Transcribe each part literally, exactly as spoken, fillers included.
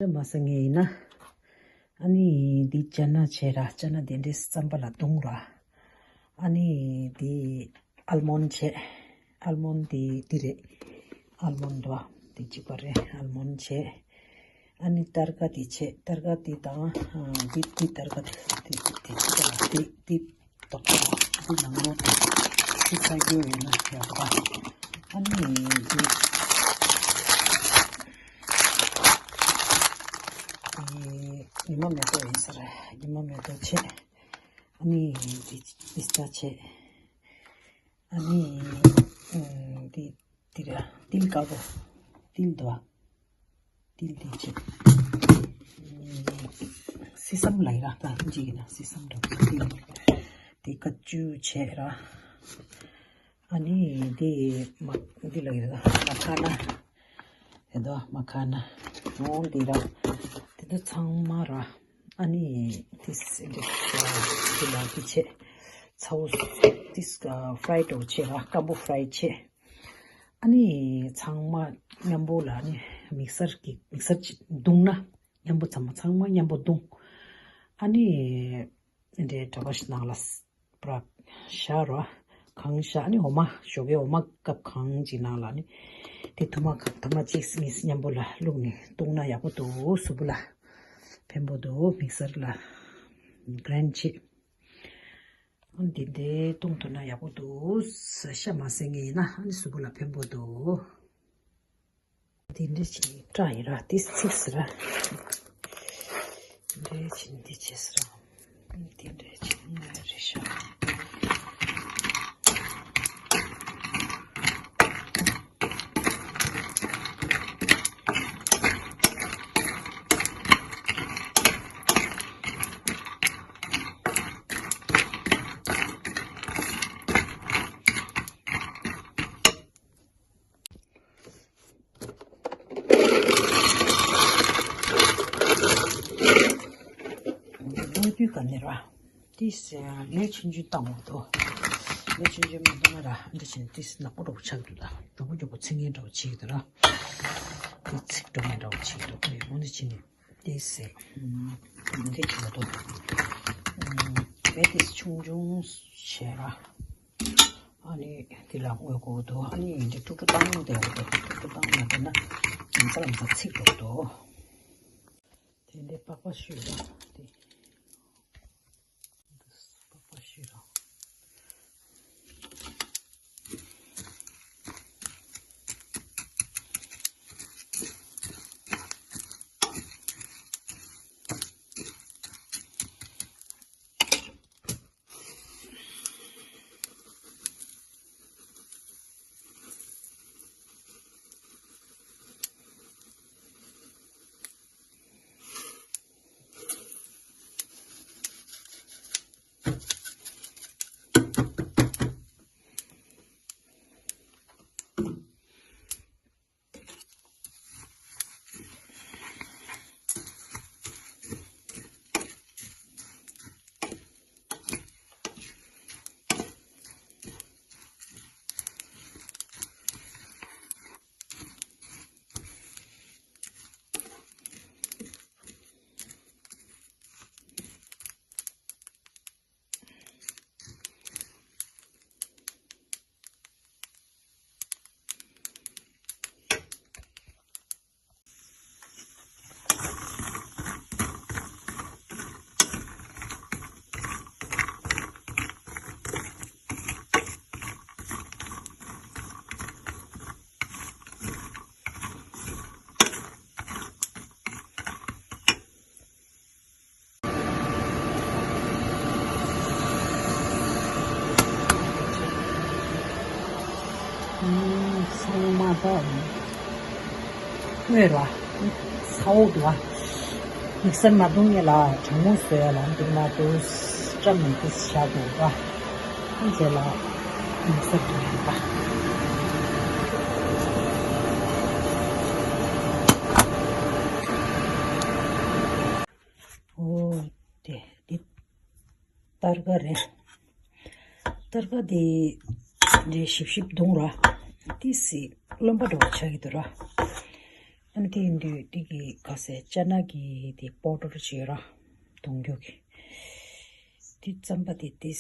དེ་མ་ཟ་ངེས་ཡིན་ན། ཨ་ནི་འདི་ཅ་ན་བྱས་ར། ཅ་ན་དེ་འདྲའི་རྩམ་པ་ལ་བརྡུངས་ར། ཨ་ནི་འདི་ཨལ་མོན་བྱས། ཨལ་མོན་དེ་འདི་རེད། ཨལ་མོན་དོ། དེ་གཅིག་པ་རེད། ཨལ་མོན་བྱས། ཨ་ནི་ཏར་ཀ་དེ་བྱས། ཏར་ཀ་དེ་དང་། ཨ། འདི་འདི་ཏར་ཀ་དེ་དེ་གཅིག་པ་ར། དེ་དེ། ཏོག་ཏོག་འདི་ནང་ལོགས་ཅིག་ཚ་རྒྱུ་ཡོད་ན་ཡག་པ། ཨ་ནི་འདི། ཨེ། ཉི་མ་མེ་ཏོག་ཡིན་ས་རེད། ཉི་མ་མེ་ཏོག་བྱས། ཨ་ནི་འདི་པིས་ཏ་བྱས། ཨ་ནི་འདི་འདི་ར། ཏིལ་དཀར་པོ། ཏིལ་དོ། ཏིལ་འདི་བྱས། སི་སམ་ལ་ཡི་ར། ད་འཇིག་ཡིན་ན་སི་སམ་འདྲ་པོ་ཏིལ། དེ་ཀ་ཅུ་བྱས་ར། ཨ་ནི་དེ་མ་འདི་ལ་ཡི་ར། མ་ཁ་ན། དེ་དོ་མ་ཁ་ན། འོང་འདི་ར། དེ་དོ་ཚང་མ་ར། ཨ་ནི་དེ་སི་འདི་ལ་འདི་བྱས། ཚ་བོ་དེ་ཕ་རའི་འདྲ་བོ་བྱས་ར། སྐམ་པོ་ཕ་རའི་བྱས། ཨ་ནི་ཚང་མ་མཉམ་པོ་ལ་ནི་མིག་སར་གྱི་མིག་སར་གྱིས་བརྡུངས་ན། མཉམ་པོ་ཚང་མ་ཚང་མ་མཉམ་པོ་བརྡུངས། ཨ་ནི་འདྲའི་གྲྭ་པ་ཞིག་ནང་ལ་པྲ་བཞག་རོ། གང་བཞག་ནི་འོ་མ་ཞོགས་ཀའི་འོ་མ་ཀབ་གང་ཅིག་ནང་ལ་ནི་དེ་ཐུར་མ་ཁ་ཐུར་མ་གཅིག་གཉིས་མཉམ་པོ་ལ་བླུགས་ནས་བཏུང་ན་ཡག་པོ་འདུག། གཟུགས་པོ་ལ་ཕན་པོ་འདུག། མིག་སར་ལ་གྷི་རེན་ཌ་བྱེད། འདི་འདྲའི་བཏུང་ཐུབ་ན་ཡག་པོ་འདུག། ཤ་མ་ཟ་མཁན་ཡིན་ན་ཨ་ནི་གཟུགས་པོ་ལ་ཕན་པོ་འདུག། འདི་འདྲ་བྱས་ནས་བཀྲ་ཡིན་ར། དེ་ཚིག་ཟེར་ར། འདི་འདྲ་བྱས་ནས་འདི་བྱས་ཟེར་ར། འདི་འདྲ་བྱས་ནས་རེད་ཤག། ལོ་རྒྱུས་ག་ནས་ར། ཏིས་ལས་ཆུང་ཆུང་བཏང་བ་དོ། ལས་ཆུང་ཆུང་མ་བཏང་ན་ར། འདི་ཕྱིན་ཏིས་ནག་པོ་འདྲ་བོ་ཆགས་འདུག་ད། མགྱོགས་པོ་མགྱོགས་པོ་ཚིག་ངན་འདྲ་བོ་བྱེད་ཀྱི་འདུག་ར། ཏིས་ཚིག་འགྲོ་མེད་འདྲ་བོ་བྱེད་ཀྱི་འདུག་ཁོས། འོ་འདི་ཕྱིན་ཏིས་འདི་བྱེད་དོ། བེ་ཏིས་ཆུང་ཆུང་བྱས་ར། ཨ་ནི་འདི་ལ་དངོས་པོ་འདུག། ཨ་ནི་འདི་ཀྲུག་ཀྲུག་བཏང་བསྡད་ཡོད་འདུག། ཀྲུག་ཀྲུག་བཏང་ཡོད་འདུག་ན་ཡིན་ས་ལམ་ས་ཚིག་འགྲོ་འདུག། དེ་འདྲའི་པགས་པ་བཤུས་ལ་དེ། པགས་པ་བཤུས་ལ། ཚང་མ་ད་སྔོན་ལ་ཚ་བོ་འདུག་བ། མིག་སར་མ་བརྡུངས་ཡས་ལ་གྲང་མོ་བཟོས་ཡས་ལ་འདུག་ན་འདུག་བཀྲ་མི་འདུག་བཞག་འདུག་བ། ཨ་རྗེས་ལ་མིག་སར་འདུག་ཡིན་པ། ཨོ། དེ་འདི་སྟར་ག་རེད། སྟར་ག་དེ་འདྲའི་ཞིབ་ཞིབ་བརྡུངས་ར། ཏི་སི་རློན་པ་འདྲ་བོ་ཆགས་ཀྱི་འདུག་ར། དེ་ཡིན་དུས་དེ་གི་ག་ཟེ་ཅ་ན་གི་དེ་པའོ་ཌར་བྱས་ར་གཏོང་རྒྱུ་གི། དེ་རྩམ་པ་དེ་དེ་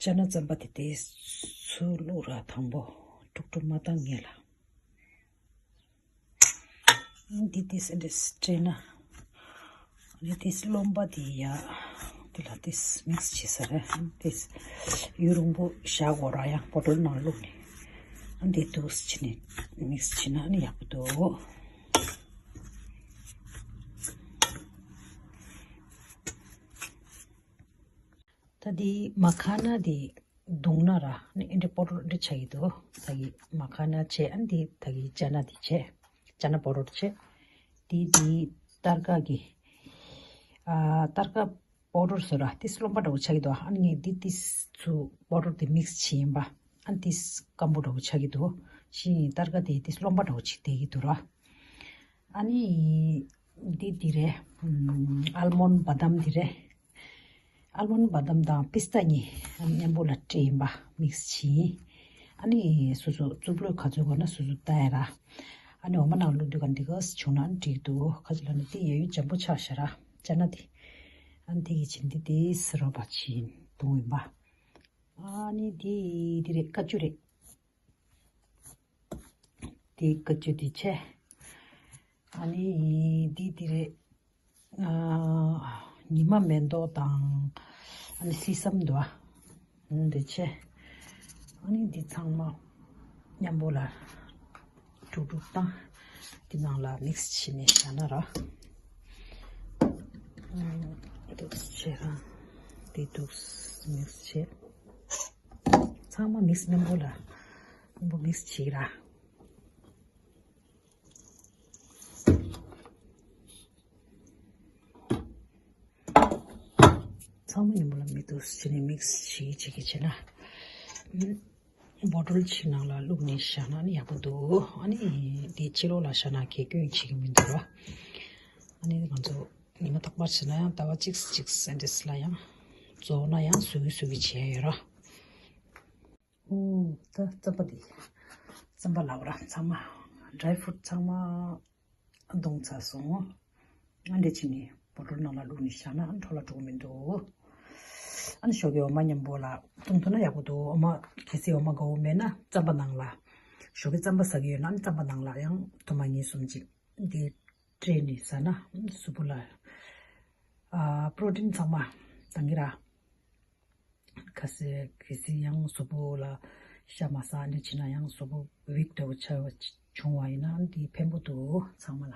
ཅ་ན་རྩམ་པ་དེ་དེ་ཚུར་བླུགས་ར་དང་པོ་དཀྲུག་དཀྲུག་མ་བཏང་ངེས་ལ། འདི་དེ་སེ་འདྲ་སྤྲད་ན། འདི་དེ་རློན་པ་དེ་ཡ། དེ་ལ་དེ་མིག་སི་བྱེད་ས་རེད། དེ་ཡུན་རིང་པོ་བཞག་དགོས་ར་ཡང་བོ་ཊལ་ནང་བླུགས་ནས། ཨ་འདི་དུ་ཕྱི་ནས་མིག་སི་བྱེད་ན་ནི་ཡག་པོ་འདུག་ད་འདི་མ་ཁ་ན་འདི་བརྡུངས་ན་ར་ནི་ཨེ་འདྲ་པོ་ཌར་འདྲ་ཆགས་ཀྱི་འདུག་ད་གི་མ་ཁ་ན་བྱས། ཨ་འདི་ད་གི་ཅ་ན་འདི་བྱས། ཅ་ན་པོ་ཌར་བྱས། འདི་འདི་སྟར་ཀ་གི། ཨ་སྟར་ཀ་པོ་ཌར་བཟོས་ར་ཏིས་རློན་པ་འདྲ་བོ་ཆགས་ཀྱི་འདུག་ཨ་ནི་ངས་འདི་ཏིས་ཚུ་པོ་ཌར་དེ་མིག་སི་བྱས་ཡིན་པ། ཨ་ཏིས་སྐམ་པོ་འདྲ་བོ་ཆགས་ཀྱི་འདུག་ཤི་སྟར་ཀ་དེ་ཏིས་རློན་པ་འདྲ་བོ་ཅིག་བསྡད་ཀྱི་འདུག་ར། ཨ་ནི་འདི་འདི་རེད། ཨལ་མོན་བ་དམ་འདི་རེད། ཨལ་མོན་བ་དམ་དང་པིས་ཏ་གཉིས་མཉམ་པོ་ལ་སྤྲད་ཡིན་པ་མིག་སི་བྱས་ཡིན། ཨ་ནི་སོ་སོ་རྩུབ་ལོས་ག་ཚོད་དགོས་ན་སོ་སོ་ལྟ་ཡ་ར། ཨ་ནི་འོ་མ་ནང་བླུགས་དུས་ག་འདི་ག་བྱུང་ན་འགྲིག་འདུག་ཁ་ཅིག་ལ་ནི་དེ་ཡ་ཡུ་འཇམ་པོ་ཆགས་ཤག་ར་ཅ་ན་དེ། ཨ་ནི་དེ་གི་ཕྱིན་དེ་དེ་སི་རོ་བ་ཕྱིན་བརྡུངས་ཡིན་པ། ཨ་ནི་དེ་དེ་རེད། ཀ་ཅུ་རེད། དེ་ཀ་ཅུ་དེ་བྱས། ཨ་ནི་དེ་དེ་རེད། ཨ་ཉི་མ་མེ་ཏོག་དང་ཨ་ནི་སི་སམ་འདུག་ཨ། འདི་བྱས། ཨ་ནི་འདི་ཚང་མ་མཉམ་པོ་ལ་དཀྲུག་དཀྲུག་བཏང་། འདི་ནང་ལ་མིག་སི་བྱས་ནས་བཞག་ན་ར། འདུག་སེ་བྱས་ར། འདི་འདུག་སེ་མིག་སི་བྱས། ཚང་མ་མིག་སི་མཉམ་པོ་ལ་མཉམ་པོ་མིག་སི་བྱས་ར། ཚང་མ་མཉམ་པོ་ལ་མིག་སི་བྱས་ནས་མིག་སི་བྱས་བྱས་ཀྱི་བྱས་ན། བོ་ཊལ་ཅིག་ནང་ལ་བླུགས་ནས་བཞག་ན་ནི་ཡག་པོ་འདུག་ཨ་ནི་དེ་ཕྱི་ལོགས་ལ་བཞག་ན་གས་སྐྱོན་བྱེད་ཀྱི་མི་འདུག་ར། ཨ་ནི་ང་ཚོ་ཉི་མ་རྟག་པར་བྱས་ན་ཡང་ཟླ་བ་གཅིག་གཅིག་ཨ་འདྲས་ལ་ཡང་རྫོགས་ན་ཡང་བཟོ་གི་བཟོ་གི་བྱས་ཡོད་ར། ཨོ། ད་རྩམ་པ་འདི། རྩམ་པ་ལབ་ར་ཚང་མ། ཌ་རའི་ཕུ་རུཊ་ཚང་མ། བརྡུངས་ཚར་སོང་། ཨ་འདྲས་བྱས་ནས་བོ་ཊལ་ནང་ལ་བླུགས་ནས་བཞག་ན་འཕྲོ་བརླག་འགྲོ་གི་མི་འདུག་ཨ་ནི་ཞོགས་ཀའི་འོ་མ་མཉམ་པོ་ལ་བཏུང་ཐུབ་ན་ཡག་པོ་འདུག་འོ་མ་གལ་སྲིད་འོ་མ་དགའ་བོ་མེད་ན་རྩམ་པ་ནང་ལ། ཞོགས་ཀའི་རྩམ་པ་ཟ་གི་ཡོད་ན་ཨ་ནི་རྩམ་པ་ནང་ལ་ཡང་ཐུར་མ་གཉིས་གསུམ་ཅིག་འདི་སྤྲད་ནས་ཟ་ན་གཟུགས་པོ་ལ། ཨ་པྲོ་ཊིན་ཚང་མ་འདང་གི་ར། ཁ་ཟས་གལ་སྲིད་ཡང་གཟུགས་པོ་ལ་ཤ་མ་ཟ་འདྲ་བྱས་ན་ཡང་གཟུགས་པོ་ཝིཀ་འདྲ་བོ་ཆགས་བྱུང་བ་ཡིན་ན་འདི་ཕན་པོ་འདུག་ཚང་མ་ལ།